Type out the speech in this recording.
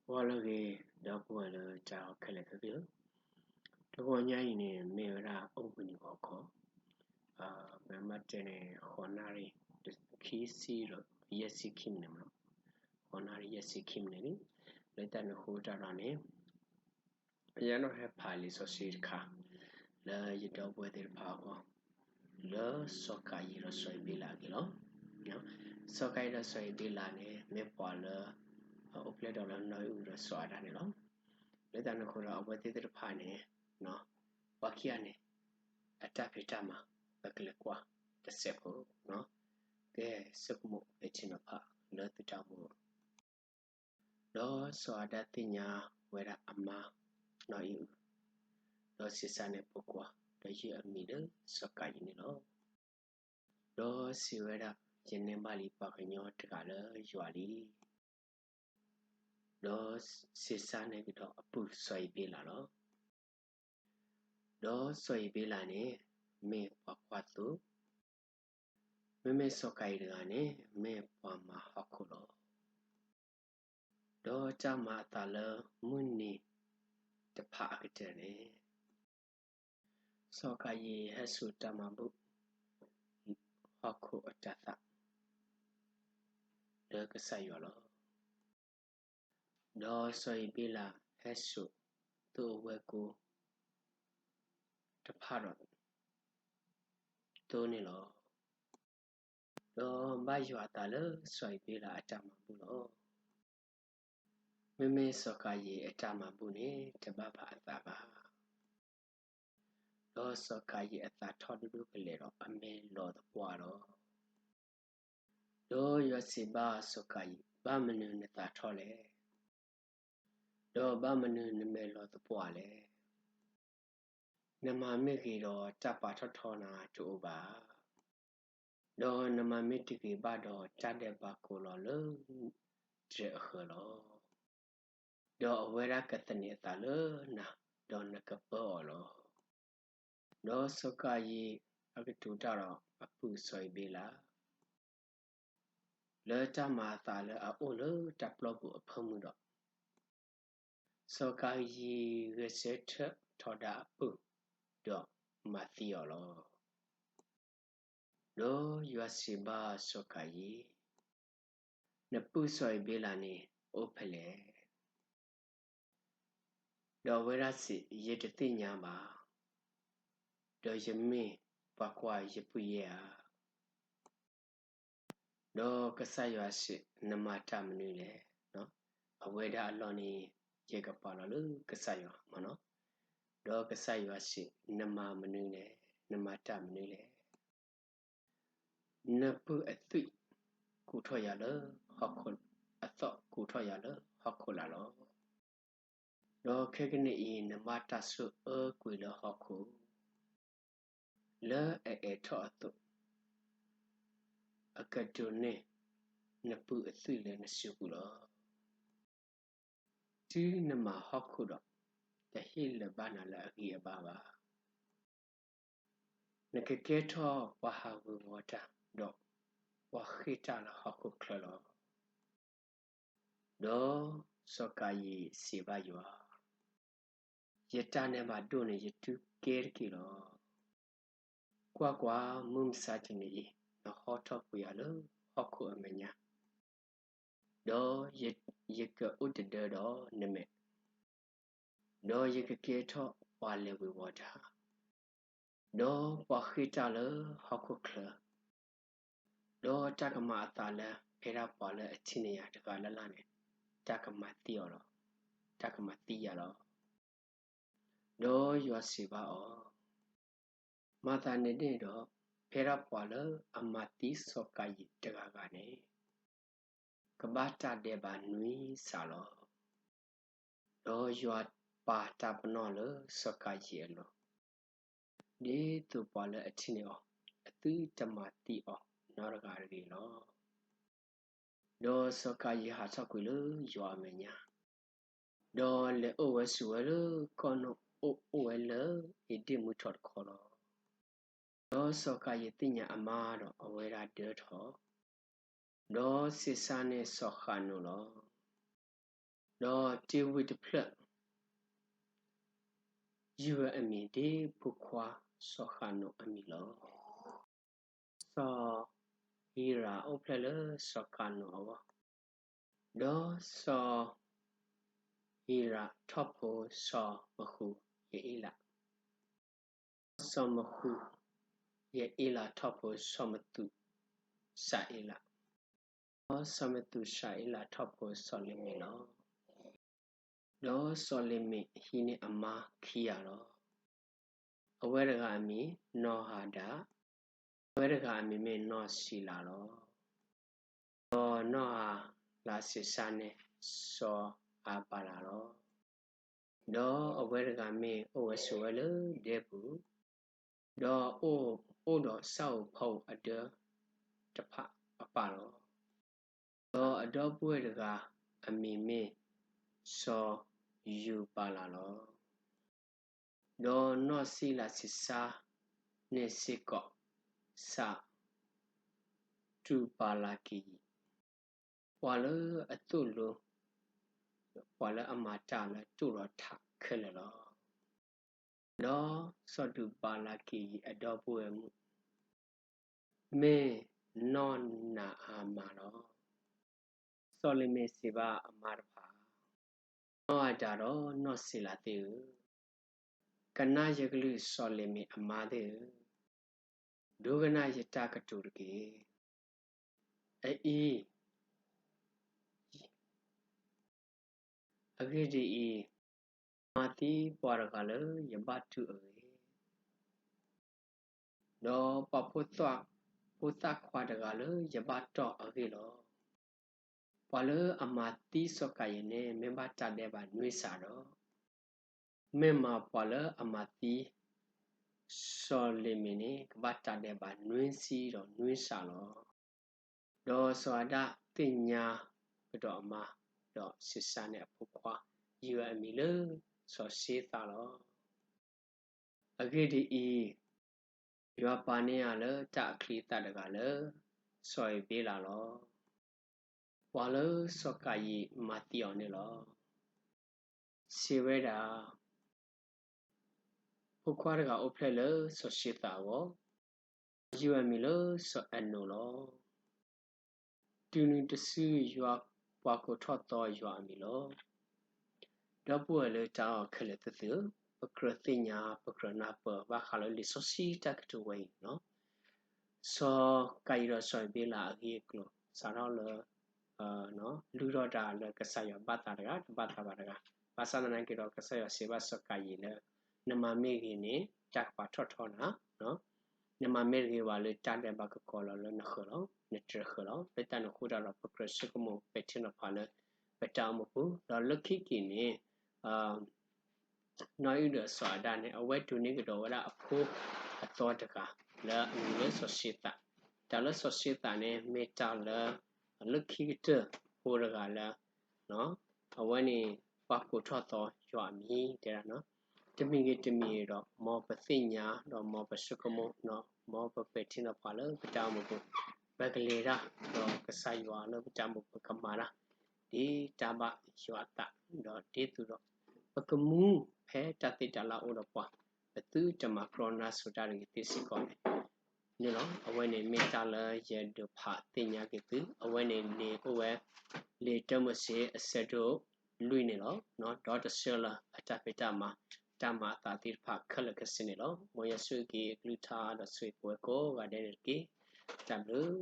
ဂီၤလၢအဂ့ၤ ဒီပုၢ်ဝဲၢ်လၢတၢ်အဲၣ်ခဲလၢာ်သ့ၣ်ဧၢ, တဂီၤညါအံၤန့ၣ် မ့ၢ်ဝဲဒၣ်အိၣ်ဘှံးနံၤဂီၤခီ, ပမ့ၢ်တဲန့ၣ် ဃိးနၣ်ရံၣ် ခံဆံဒီး ယဲၢ်ဆံခံမံးနံးမ့ၢ်နီၤ, ဃိးနၣ်ရံၣ် ယဲၢ်ဆံခံမံးနံးလံ. လၢတၢ်န့ၣ်အဃိတၢ်ဒီးန့ၣ် ယအဲၣ်ဒိးဟဲဖးလံာ်စီဆှံတခါ လၢယဒီပုၢ်ဝဲၢ်သ့ၣ်တဖၣ်အဂီၢ်, လၢစီၤကၤယံၣ်ဒီးစီၤအ့းဘ့လးအဂ့ၢ်လီၤ. စီၤကၤယံၣ်ဒီးစီၤအ့းဘ့လးန့ၣ် မ့ၢ်ပှၤလၢ အိၣ်ဖျဲၣ်ထီၣ်လၢနီၢ်အံၣ်အူဒီးစီၤအၤဒၣ်န့ၣ်လီၤ. လၢတၢ်န့ၣ်အဃိဒီး အဝဲသ့ၣ်တဖၣ်န့ၣ် ပှၤခံဂၤန့ၣ် အတၢ်ဖံးတၢ်မၤ ပကလဲၤကွၢ်တစဲးဖိ, ကဲ ဆိကမိၣ်ပဲာ်ထံနီၤဖးလၢသုတၢ်အိၣ်မူ ဒီးစီၤအၤဒၣ်သ့ၣ်ညါဝဲဒၣ်အမါနီၢ်အံၣ်အူ, ဒီးဆံးစၢ်န့ၣ်ပိာ်ကွၢ် ဒီးယုၢ်အမံၤလၢစီၤကၤယံၣ်န့ၣ်လီၤ. ဒီးစံးဝဲဒၣ်, ယန့ၢ်ဘၣ်လံပှၤကညီတဂၤလၢယွၤလံ. ဒီးဆံးစၢ်န့ၣ်ကဒီးအပုၢ်စီၤအ့းဘ့လးလီၤ. ဒီးစီၤအ့းဘ့လးန့ၣ် မ့ၢ်ပှၤကွၢ်သိ, မ့မ့ၢ်စီၤကၤယံၣ်တဂၤန့ၣ် မ့ၢ်ပှၤမၤဟီၣ်ခိၣ်လီၤ. ဒီးတၢ်မၤအသးလၢမုၢ်နံၤတဖၣ်အကတၢၢ်န့ၣ် စီၤကၤယံၣ်ဟဲစိာ်တၢ်မၤဘူၣ် ဟီၣ်ခိၣ်အတၤသၣ် လၢကစၢ်ယွၤလီၤ. ဒီးစီၤအ့းဘ့လးဟဲစိာ်သိအဝဲၢ်ကိတဖၣ်ဒီး သိန့ၣ်လီၤ. ဒီးဘၣ်ယွၤအသးလၢစီၤအ့းဘ့လးအတၢ်မၤဘူၣ်လီၤ. မ့မ့ၢ်စီၤကၤယံၣ်အတၢ်မၤဘူၣ်န့ၣ် တဘၣ်ဘၣ်အသးဘၣ်. ဒီးစီၤကၤယံၣ်အသးထီၣ်ဒိၣ်ဒိၣ်ကလဲာ်ဒီး အမဲာ်လီၤသပှၢ်လီၤ. ဒီးယွၤစံးဘၣ်စီၤကၤယံၣ်, ဘၣ်မနုၤနသးထီၣ်လဲၣ်. ဒီးဘၣ်မနုၤနမဲာ်လီၤသပှၢ်လဲၣ်. နမၤမ့ၢ်ဂ့ၤဒီး တၢ်ပာ်ထီၣ်ထီနၤတအိၣ်ဘၣ်. ဒီးနမၤမ့ၢ်တဂ့ၤဘၣ်ဒီး တၢ်ဒဲးဘးကိးလီၤလၢနတြဲၤအဃၢၤလီၤ. ဒီးအဝဲဒၣ်ကသန့ၤအသးလၢနၤ, ဒီးနကပၢအီၤလီၤ. ဒီးစီၤကၤယံၣ်အကတိၤတၢ်ဒီးအပုၢ်စီၤအ့းဘ့လး လၢတၢ်မၤအသးလၢအအိၣ်လၢတၢ်ပျီပူၤအဖၢမုၢ်ဒီး, စီၤကၤယံၣ်ဂဲၤဆၢထၢၣ်ထီဒါအပုၢ်, ဒီးမၤသံအီၤလီၤ. ဒီးယွၤစံးဘၣ်စီၤကၤယံၣ်, နပုၢ်စီၤအ့းဘ့လးန့ၣ်အိၣ်ဖဲလဲၣ်. ဒီးအဝဲဒၣ်စံး, ယတသ့ၣ်ညါဘၣ်. ဒီးယမ့ၢ်ပှၤကွၢ်ယပုၢ်ယဲၢ်ဧါ. ဒီးကစၢ်ယွၤစံး, နမၤတၢ်မနုၤလဲၣ်. အဝဲဒၣ်အလီၢ်န့ၣ် ယကပာ်လီၤလၢကစၢ်ယွၤမနီၤ. ဒီးကစၢ်ယွၤစံး, နမၤမနုၤလဲၣ်, နမၤတၢ်မနုၤလဲၣ်. နပုၢ်အသွံၣ်ကူးထီၣ်ယၤလၢဟီၣ်ခိၣ်, အသီၣ်ကူးထီၣ်ယၤလၢဟီၣ်ခိၣ်လာ်လီၤ. ဒီးခဲကနံၣ်အံၤ နဘၣ်တၢ်ဆိၣ်အၢကွံာ်လၢဟီၣ်ခိၣ် လၢအအဲးထီၣ်အသိး, အကဒိးန့ၢ်နပုၢ်အသွံၣ်လၢနစုပူၤလီၤ. တုၤနမၤဟီၣ်ခိၣ်ဒီး, တဟ့ၣ်လၢၤဘၣ်နၤလၢအဂံၢ်အဘါဘၣ်. နကကဲထီၣ်ပှၤဟးဂူာ်ဂီၤတၢ်, ဒီးပှၤဃ့ၢ်တၢ်လၢဟီၣ်ခိၣ်ချၢလီၤ. ဒီးစီၤကၤယံၣ်စံးဘၣ်ယွၤ, ယတၢ်နဲၣ်ဘၣ်ဒိၣ်န့ၣ် ယတူၢ်ကဲတက့ၢ်လီၤ. ကွၢ်ကွၢ်, မုၢ်မဆါတနံၤအံၤ နဟီထီၣ်ကွံာ်ယၤလၢဟီၣ်ခိၣ်အမဲာ်ညါ, ဒီးယကအိၣ်တဒၢဒီးနမဲာ်, ဒီးယကကဲထီၣ်ပှၤလဲၤဝ့ၤဝီၤတၢ်, ဒီးပှၤဃ့ၢ်တၢ်လၢဟီၣ်ခိၣ်ချၢ, ဒီးတၢ်ကမၤအသးလၢ ဖဲဒၣ်ပှၤလၢအထံၣ်န့ၢ်ယၤတဂၤလၢ်လၢ်န့ၣ်, တၢ်ကမၤသံအီၤလီၤ, တၢ်ကမၤသံယၤလီၤ. ဒီးယွၤစံးဘၣ်အီၤ, မၤသးဒ်န့ၣ်ဒီး, ဖဲဒၣ်ပှၤလၢအမၤသံစီၤကၤယံၣ်တဂၤဂၤန့ၣ် ကဘၣ်တၢ်ဒဲးဘးနွံစးလီၤ. ဒီးယွၤပာ်တၢ်ပနီၣ်လၢစီၤကၤယံၣ်အလိၤ, ဒ်သိးပှၤလၢအထံၣ်န့ၢ်အီၤ အသုတမၤသံအီၤနီတဂၤတဂ့ၤလီၤ. ဒီးစီၤကၤယံၣ်ဟးထီၣ်ကွံာ်လၢယွၤအမဲာ်ညါ, ဒီးလဲၤအိၣ်ဝဲဆိးဝဲလၢကီၢ်နိၣ် အိၣ်အိၣ်ဝဲလၢဧ့ၤဒ့ၣ်မုၢ်ထီၣ်တခီလီၤ. ဒီးစီၤကၤယံၣ်သ့ၣ်ညါအမါဒီးအဝဲဒၣ်ဒၢထီၣ်, ဒီးဆံးစၢ်န့ၢ်စီၤဃးနိၣ်လီၤ. ဒီးတ့ဝံၢ်တဖျၢၣ် ယုၢ်ဝဲအမံၤဒ်ဖိခွါစီၤဃးနိၣ်အမံၤလီၤ. စီၤဧံရးအိၣ်ဖျဲၣ်လၢစီၤဃးနိၣ်အဂီၢ်, ဒီးစီၤဧံရးထီၣ်ဖိစီၤမဃူးယအ့လး, ဒီးစီၤမဃူးယအ့လးထီၣ်ဖိစီၤမသူးၡၤအ့လး, ဒီးစီၤမသူးၡၤအ့လးထီၣ်ဖိစီၤလ့ၤမ့းလီၤ. ဒီးစီၤလ့ၤမ့းဟံးန့ၢ်အမါခံဂၤလီၤ. အဝဲတဂၤအမံၤနီၢ်ဟၤဒၤ, အဝဲတဂၤအမံၤမ့ၢ်နီၢ်စံလၤလီၤ. ဒီးနီၢ်ဟၤလးဆံးစၢ်န့ၢ်စီၤအၤဘၤလးလီၤ. ဒီးအဝဲတဂၤမ့ၢ်အိၣ်ဝဲဆိးဝဲလၢဒဲပူၤ, ဒီးအိၣ်ဒီးဆၣ်ဧိၤဖီဧိၤအဒၢတဖၣ်အပၢ်လီၤ. ဒီးအဒီပုၢ်ဝဲၢ်တဂၤအမံၤမ့ၢ်စီၤယူၤပၤလးလီၤ. ဒီးနီၢ်စံလၤဆံးစၢ်န့ၢ်စ့ၢ်ကီး စီၤတူၤပၤလးကံယံး, ပှၤလၢအသိၣ်လိ, ပှၤလၢအမၤတၢ်လၢတိၢ်ဒီးထးခဲလၢာ်လီၤ. ဒီးစီၤတူၤပၤလးကံယံးအဒီပုၢ်ဝဲၢ်မုၣ် မ့ၢ်နီၢ်နၤအၤမၤလီၤ. စီၤလ့ၤမ့းစံးဘၣ်အမါတဖၣ်, နီၢ်ဟၤဒၤဒီးနီၢ်စံးလၤသ့ၣ်ဧၢ, ကနၣ်ယကလုၢ်စီၤလ့ၤမ့းအမါသ့ၣ်ဧၢ, ဒိကနၣ်ယတၢ်ကတိၤတက့ၢ်. အအံၤ အဂ့ၢ်ဒ်အံၤ, မၤသံပှၤတဂၤလၢယဘၣ်တူၢ်အဂ့ၢ်, ဒီးပှၤဖိသၣ်ခွါတဂၤလၢယဘၣ်တီၢ်အဂ့ၢ်လီၤ. ပှၤလၢအမၤသံစီၤကၤယံးန့ၣ် မ့ၢ်ဘၣ်တၢ်ဒဲးဘးနွံစးဒီး, မ့ၢ်မးပှၤလၢအမၤသံ စီၤလ့ၤမ့းန့ၣ် ကဘၣ်တၢ်ဒဲးဘးနွံဆံဒီးနွံစးလီၤ. ဒီးစီၤအၤဒၣ်သ့ၣ်ညါကဒီးအမါ, ဒီးဆံးစၢ်န့ၢ်အဖိခွါ, ယုၢ်ဝဲအမံၤလၢစီၤၡ့သးလီၤ. အဂ့ၢ်ဒ်အံၤ, ယွၤပာ်န့ၢ်ယၤလၢတၢ်အချံအသၣ်တဂၤလၢ စီၤအ့ၤဘ့လးလီၤ. ပှၤလၢစီၤကၤယံးမၤသံအီၤန့ၣ်လီၤ. စံးဝဲဒၣ်, ဖိခွါတဂၤအိၣ်ဖျဲၣ်လၢစီၤၡ့သးအဂီၢ်, ယုၢ်အမံၤလၢစီၤအနိၣ်လီၤ. တုၤနုၤတစုယွၤပှၤကိးထီၣ်သီယွၤအမံၤလီၤ. ဒီပုၢ်ဝဲၢ်လၢတၢ်အီၣ်ခဲလၢာ်သ့ၣ်ဧၢ, ပကြၢးသ့ၣ်ညါ ပကြၢးနၢ်ပၢၢ်ဘၣ်ဃးလၢလံာ်စီဆှံတၢ်ကတိၤဝဲအံၤလီၤ. စီၤကၤယံးဒီးစီၤအ့ၤဘ့လးအဂ့ၢ်အကျိၤ စးထီၣ်လၢ လုၢ်ထီၣ်တၢ်လၢကစၢ်ယွၤဘၣ်သးတဂၤ တဘၣ်သးဘၣ်တဂၤ, ဘၣ်ဆၣ်သနာ်က့ဒီး ကစၢ်ယွၤစံးဘၣ်စီၤကၤယံးလၢ နမၤမ့ၢ်ဂ့ၤန့ၣ် တၢ်ကပာ်ထီၣ်ထီနၤ, နမၤမ့ၢ်တဂ့ၤဘၣ်လၢတၢ်ဒဲးဘးကကီၤလီၤလၢနဃၢၤလီၤ, နတြဲၤဃၢၤလီၤ. လၢတၢ်န့ၣ်အဃိတၢ်ဒီး ပကြၢးဆိကမိၣ်ပဲာ်ထံနီၤဖးလၢ ပတၢ်အိၣ်မူပူၤ, ဒီးလၢခံက့ၤန့ၣ် နီၢ်အုၣ်ဒီးစီၤအၤဒၣ်န့ၣ် အဝဲတိၢ်နီၣ်ကဒီးဝဲဒၣ်အဖိအသီတဂၤ လၢအမံၤလၢစီၤၡ့သး, တၢ်လၢစီၤၡ့သးန့ၣ် မ့ၢ်တၢ်လၢ လၢခံကတၢၢ်ဖိတဂၤလၢ အဝဲန့ၣ် ပှၤကိးထီၣ်သီယွၤအမံၤ တဲဒၣ်, တမံၤဂ့ၤတမံၤဒီး မ်ပသ့ၣ်ညါ ဒီးမ်ပဆိကမိၣ်, မ်ပပဲာ်ထံနီၤဖးလၢပတၢ်အိၣ်မူပူၤ, ပကလဲၤတၢ် ဒီးကစၢ်ယွၤလၢပတၢ်အိၣ်မူပူၤကမၤတၢ် ဒ်တၢ်ဘၣ်ယွၤအသး, ဒီးဒ်သိးဒီး ပကမူဖဲတၢ်သ့တၢ်လၢအိၣ်ဒီးပှၤ, ပသုတမၤကြီနါစိၤတၢ်တဂ့ၤသ့စ့ၢ်ကီးန့ၣ် န့ၣ်လီၤ. အဝဲန့ၣ်မ့ၢ်တၢ်လၢယဒုးဖးသ့ၣ်ညါက့ၤသု, အဝဲန့ၣ်လံာ်အိၣ်ဝဲ လံာ်တၢမိၤၡ့အဆၢဒိၣ်လွံၢ်န့ၣ်လီၤ. ဒီးတဆၢလၢအတၢ်ဖံးတၢ်မၤ, တၢ်မၤအသးသ့ၣ်တဖၣ်ခဲလၢာ်ခဲဆ့န့ၣ်လီၤ. မ်ယွၤဆိၣ်ဂ့ၤက့ၤအကလုၢ်ကထါဒီးဆိၣ်ဂ့ၤပဝဲကိးဂၤဒဲးန့ၣ်တက့ၢ်. တၢ်ဘျုး